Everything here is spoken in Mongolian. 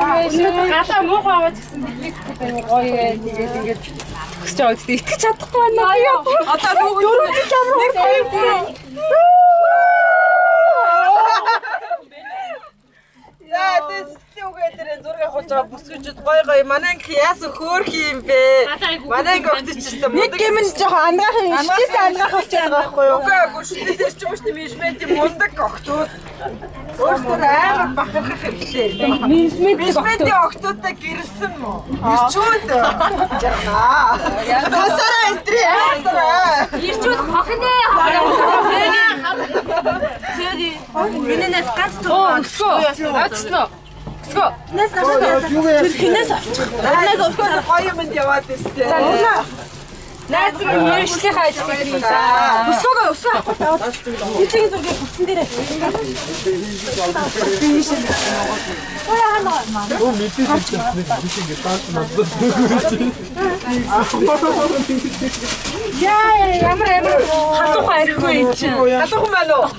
Сайхан галаа муухай аваач гэсэн бидний сэтгэл амар гоё ээ. Тэгээд ингээд төгсөж байгаа гэдэг итгэж чадахгүй байна. Одоо дөрөв жил амар 1 2 3. За тэслийн үгээр зураг авах байгаа бүсгүйчүүд гоё гоё манай анги яасан хөөх юм бэ? Манай анги огтч гэсэн Нэг юм нь жоохон ангаах юм. Шүтээс ангаах болчиход байгаа байхгүй юу? Үгүй үгүй шүтээс ч юм уу менежментийн мундаг огтуд. Өөрсдөө амар бахархах хэрэгтэй. Менежментийн огтудтай гэрэлсэн мө? Ирчүүд. Жаа. Сасараа энтри. Ирчүүд хохинэ. Миний найз ганц Оо өсгөө. Очсон уу? Өсгөө. Тэр хинээс олчих. Найз өсгөө гоё юмд яваад ирсэн. Найз минь мэргэжлийнхаа ажлыг хийе. Өсгөөгөө өсгөө авах таваад. Нийтийн зургийг бүтсэн дээрээ. Өө мэдээ хэлсэн. Би ингэ дааш надад. Яа ямар амар халуухан архигүй юм чинь. Халуухан байна уу?